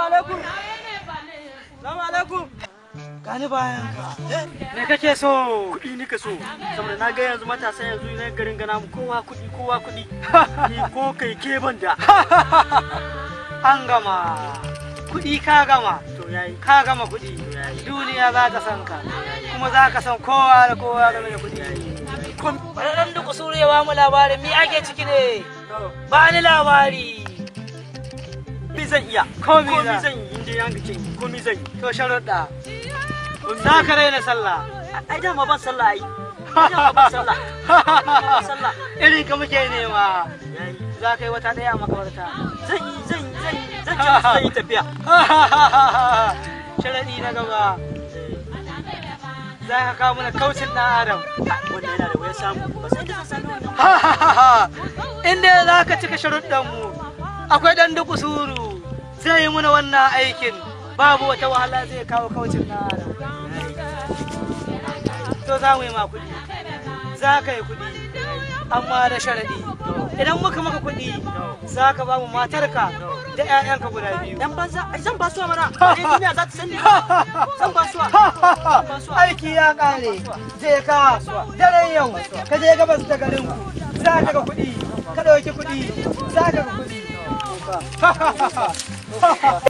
Alaikum. Salamu alaikum. Gani bayan ka. Me kake so? Kuɗi nika so. Saboda na ga yanzu matasa yanzu na garin gana mu kowa kuɗi kowa kuɗi. Ni ko kai ke ban da. An gama. Kuɗi ka gama. To yayi. Ka gama kuɗi. Duniya za ta san ka. Kuma za ka san kowa da kowa game da kuɗi. Bararren da kusuru ya ba mu labarin mi ake ciki ne. Ba ni labari. Komi zan iya. Komi Komi zan yi inda yanka ce komi zan yi. To sharuɗa. Za ka raina sallah. Ai dama ban sallah ai. Ai dama ban sallah. Ban sallah. Irin ka muke nema. Yayi. Za ka yi wata ɗaya a makabarta. Zan yi zan yi zan yi zan ce musu zan yi tafiya. Sharaɗi na gaba. Za ka kawo mana kaucin ɗan Adam. Wannan yana da wayar samu. Ba sai da zan sami wannan ba. Inda za ka cika sharuɗanmu, akwai ɗan duk usuru zai yi muna wannan aikin. Babu wata wahala zai kawo kaucin ɗan Adam. To za mu yi ma kuɗi. Za ka yi kuɗi. Amma da sharaɗi. Idan muka maka kuɗi, za ka ba mu matarka da 'ya'yanka guda biyu. Dan banza ai zan basuwa mana. Ba dai duniya za ta sani ba. Zan basuwa. Zan basuwa. Aiki ya kare, je ka daren yau ka je gabas da garin ku za ka ga kuɗi, ka ɗauki kuɗi, za ka ga kuɗi.